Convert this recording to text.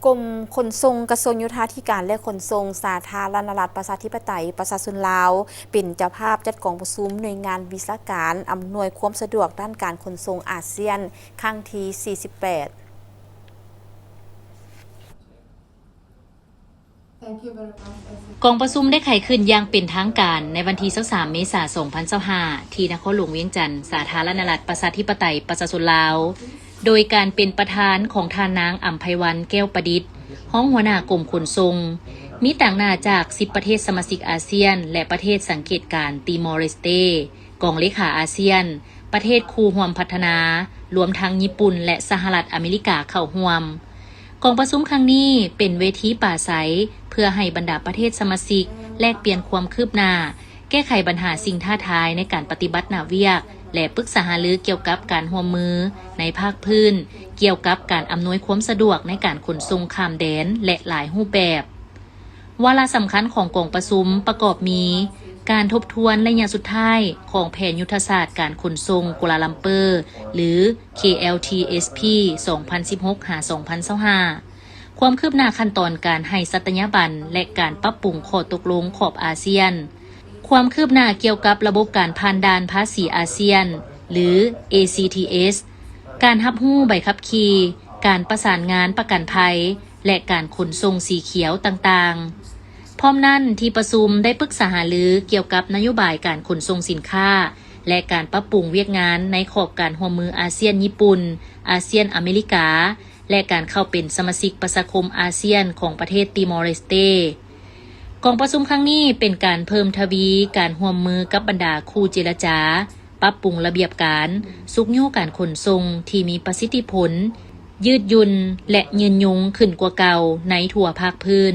ກົມຂົນສົ່ງ ກະຊວງໂຍທາທິການ ແລະ ຂົນສົ່ງສາທາລະນະລັດ ປະຊາທິປະໄຕ ປະຊາຊົນລາວ ເປັນເຈົ້າພາບຈັດກອງປະຊຸມໜ່ວຍງານວິຊາການ ອຳນວຍຄວາມສະດວກດ້ານການຂົນສົ່ງອາຊຽນ ຄັ້ງທີສີ່ສິບແປດ. ກອງປະຊຸມໄດ້ໄຂຂຶ້ນຢ່າງເປັນທາງການໃນວັນທີຊາວສາມ ເມສາ ສອງພັນຊາວຫ້າ ທີ່ນະຄອນຫຼວງວຽງຈັນ ສາທາລະນະລັດ ປະຊາທິປະໄຕ ປະຊາຊົນລາວ ໂດຍການເປັນປະທານຂອງທ່ານນາງ ອຳໄພວັນ ແກ້ວປະດິດ ຮອງຫົວໜ້າກົມຂົນສົ່ງ, ມີຕາງໜ້າຈາກສິບປະເທດສະມາຊິກອາຊຽນ ແລະ ປະເທດສັງເກດການຕີມໍເລສເຕ, ກອງເລຂາອາຊຽນ, ປະເທດຄູ່ຮ່ວມພັດທະນາ, ລວມທັງຍີ່ປຸ່ນ ແລະ ສະຫະລັດອາເມລິກາເຂົ້າຮ່ວມ. ກອງປະຊຸມຄັ້ງນີ້ເປັນເວທີປາໄສ ເພື່ອໃຫ້ບັນດາປະເທດສະມາຊິກແລກປ່ຽນຄວາມຄືບໜ້າ, ແກ້ໄຂບັນຫາສິ່ງທ້າທາຍໃນການປະຕິບັດໜ້າວຽກ ແລະ ປຶກສາຫາລືກ່ຽວກັບການຮ່ວມມືໃນພາກພື້ນ ກ່ຽວກັບການອຳນວຍຄວາມສະດວກໃນການຂົນສົ່ງຂ້າມແດນ ແລະ ຫຼາຍຮູບແບບ. ວາລະສຳຄັນຂອງກອງປະຊຸມປະກອບມີ ການທົບທວນໄລຍະສຸດທ້າຍຂອງແຜນຍຸດທະສາດການຂົນສົ່ງກົວລາລັມເປີ ຫຼື KLTSP ສອງພັນສິບຫົກ ຫາ ສອງພັນຊາວຫ້າ, ຄວາມຄືບໜ້າຂັ້ນຕອນການໃຫ້ສັດຕະຍາບັນ ແລະ ການປັບປຸງຂໍ້ຕົກລົງຂອບອາຊຽນ, ຄວາມຄືບໜ້າກ່ຽວກັບລະບົບການຜ່ານດ່ານພາສີອາຊຽນ ຫຼື ACTS, ການຮັບຮູ້ໃບຂັບຂີ່, ການປະສານງານປະກັນໄພ ແລະ ການຂົນສົ່ງສີຂຽວຕ່າງໆ. ພ້ອມນັ້ນ, ທີ່ປະຊຸມໄດ້ປຶກສາຫາລືກ່ຽວກັບນະໂຍບາຍການຂົນສົ່ງສິນຄ້າ ແລະ ການປັບປຸງວຽກງານໃນຂອບການຮ່ວມມືອາຊຽນ-ຍີ່ປຸ່ນ, ອາຊຽນ-ອາເມລິກາ ແລະ ການເຂົ້າເປັນສະມາຊິກປະຊາຄົມອາຊຽນຂອງປະເທດຕີມໍເລສເຕ. ກອງປະຊຸມຄັ້ງນີ້ເປັນການເພີ່ມທະວີການຮ່ວມມືກັບບັນດາຄູ່ເຈລະຈາ, ປັບປຸງລະບຽບການ, ຊຸກຍູ້ການຂົນສົ່ງທີ່ມີປະສິດທິຜົນ, ຍືດຫຍຸ່ນ ແລະ ຍືນຍົງຂຶ້ນກວ່າເກົ່າໃນທົ່ວພາກພື້ນ.